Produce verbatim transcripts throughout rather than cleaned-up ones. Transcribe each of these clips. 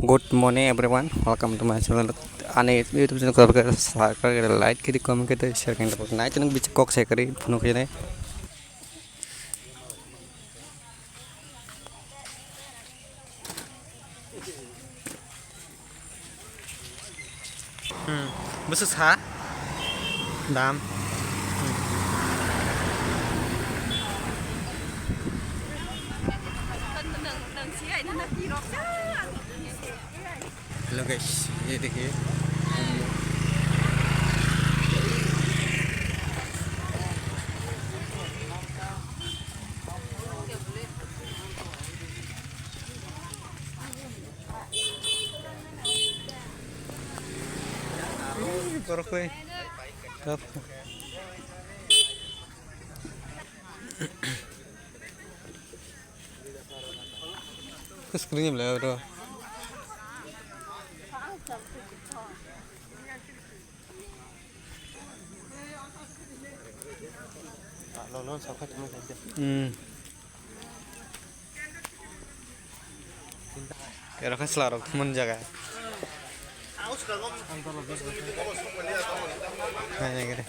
Good morning everyone, welcome to my channel. Ani YouTube channel ko like kiri, comment kiri, share kiri. Nai channel bichi kok share kiri, phunu kiri. Hmm, bwswk sa? Dam. Hello guys, ye dekhiye. Borok koi. Kap. Kis kri ni belai bro. Hmm. Ero khe chwla rok thumani jaga. Nai nai gede.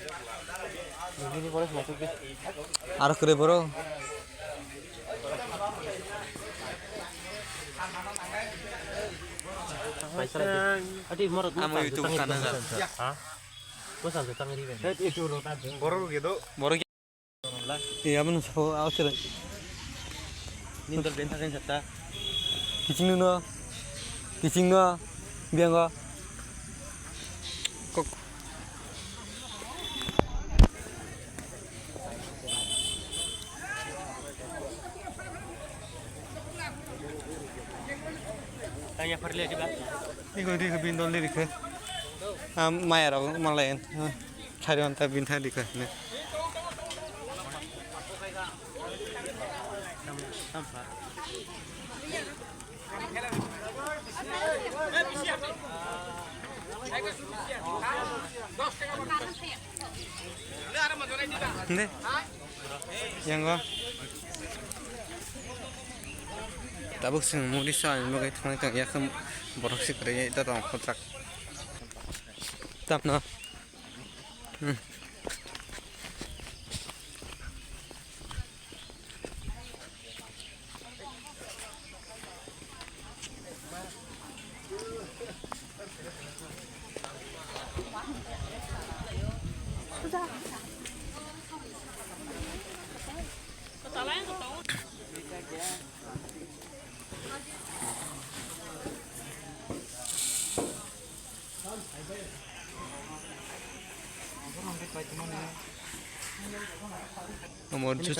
Aro kwrwi borok. Amo YouTube channel. Borok rok. Borok. Iya, aboni sabo auchwrai. Nini dol benta kaisa ta. Kiching no, kiching no, biango. Kok. Tanya parle di ba. Iko di ko bindol di ko. Am maya rok malai. Sari anta bintha di ko. Hindi. Yang ko. Tabuk sing muri sa, ang bagay thangna tang yak borok si kare ita tong khotrak. Tap na. Hmm. Omo juice.